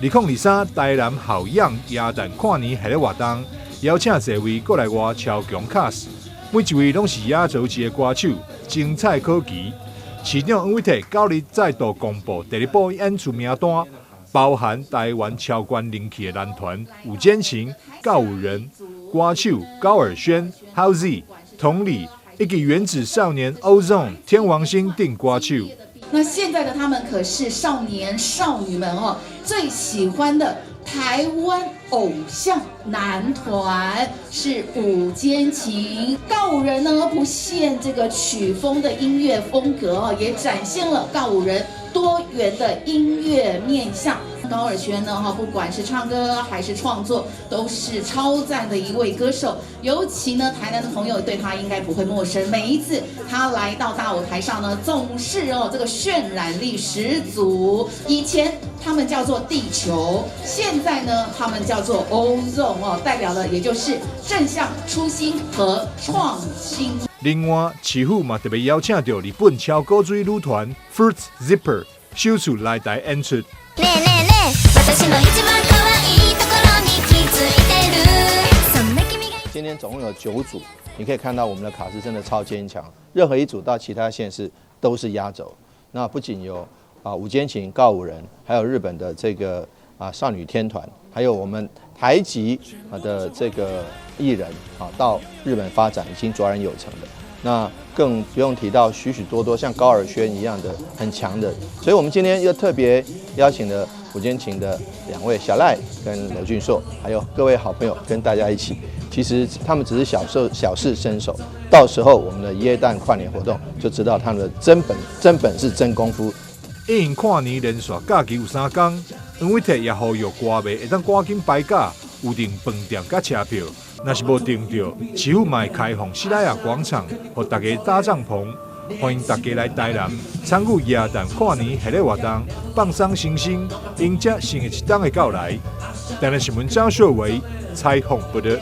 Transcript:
2023台南好樣耶誕跨年系列活動，邀請濟位國內外超強卡司，每一位攏是亞洲級的歌手，精彩可期。市長黃偉哲9日再度公布第二波演出名單，包含台灣超懸人氣的男團五間情、告五人、歌手高爾宣、Howzy、同理以及原子少年 Ozone、天王星等歌手。那現在的他們可是少年少女們哦最喜歡的台灣偶像男團，是五間情。告五人呢不限這個曲風的音樂風格哦，也展現了告五人多元的音樂面向。高爾宣呢哈，不管是唱歌還是創作，都是超讚的一位歌手。尤其呢，台南的朋友對他應該不會陌生。每一次他來到大舞台上呢，總是哦這個渲染力十足。以前他們叫做地球，現在呢，他們叫做 Ozone 哦，代表的也就是正向、初心和創新。另外，市府嘛特別邀請到日本超高水女團 Fruit Zipper 首次來台演出。私の一番可愛いところに気づいてるそんな君が今天總共有9組，你可以看到我們的卡司真的超堅強，任何一組到其他縣市都是壓軸。那不僅有五間情、告五人，還有日本的這個少女天團，還有我們台籍的這個藝人到日本發展已經卓然有成的。那更不用提到許許多多像高爾宣一樣的很強的，所以我們今天又特別邀請了五間情的兩位小賴跟羅俊碩，還有各位好朋友跟大家一起。其實他們只是小試小試身手，到時候我們的耶誕跨年活動就知道他們的真本真本事真功夫。因應跨年連續假期有3工，黃偉哲也呼籲歌迷會當趕緊排假，預訂飯店佮車票。若是無訂著，市府嘛會開放西拉雅廣場，予大家搭帳篷，歡迎大家來台南參與耶誕跨年系列活動，放送星星，迎接新的一冬的到來。台南新聞張秀維採訪報導。